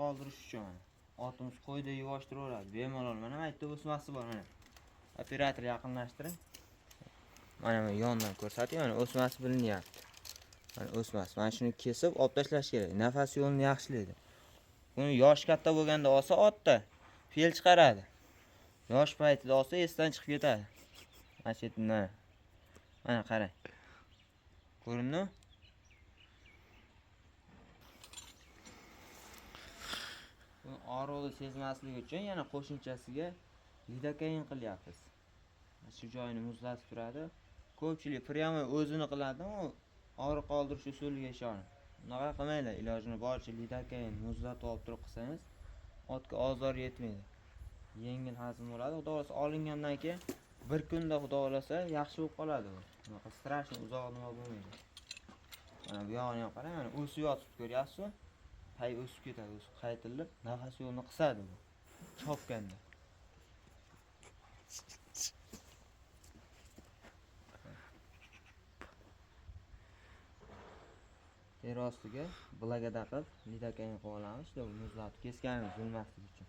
qoldirish uchun mana. Otimiz qo'yda yuvosh turaveradi. Bemalol mana bu yerda o'smasi bor mana. Operator yaqinlashtiring. Mana bu yondan ko'rsating, mana o'smasi bilinyapti. Mana o'smasi. Mana shuni kesib olib tashlash kerak. Nafas yo'lini yaxshilaydi. Buni yosh katta bo'lganda olsa otda fe'l chiqaradi. Yosh paytida olsa esdan chiqib ketadi. Mana shu yerdan mana. Mana qarang. Ko'rindimi? Buni og'riqni sezmasligi uchun yana qo'shimchasiga lidokain qilyapmiz. Mana shu joyini muzlatib turadi. Ko'pchilik prямо o'zini qiladi, u og'riq qoldirish usuliga ishonib. Unaqa qilmanglar, ilojini boricha lidokain muzlatib olib turib qilsangiz, otga ozor yetmaydi. Yengil hazm bo'ladi. Xudo xohlasa olingandan keyin bir kunda xudo xohlasa yaxshi bo'lib qoladi bu. Unaqa страшно uzoq nima bo'lmaydi. Mana bu yog'ini ham qarang, mana o'sib yotibdi, ko'ryapsizmi? Pay o'sib ketadi, o'sib qaytilib, nafas yo'lini qisadi bu. Chopganda. Teri ostiga blagada qilib lidokain qo'yib olamiz, shu muzlatib kesganimiz bilmaslik uchun.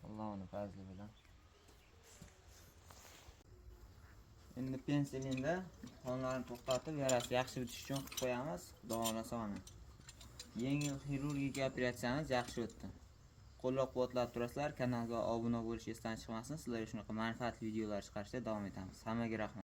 Allohning fazli bilan. Endi pensilinda qonlarni to'xtatib, yarasi yaxshi bitishi uchun qilib qo'yamiz. Xudo xohlasa mana. Yengil xirurgik operatsiyamiz yaxshi o'tdi. Qo'llab-quvvatlab turasizlar, kanalga obuna bo'lish esdan chiqmasin. Sizlarga shunaqa manfaatli videolar chiqarishda davom etamiz. Hammaga rahmat.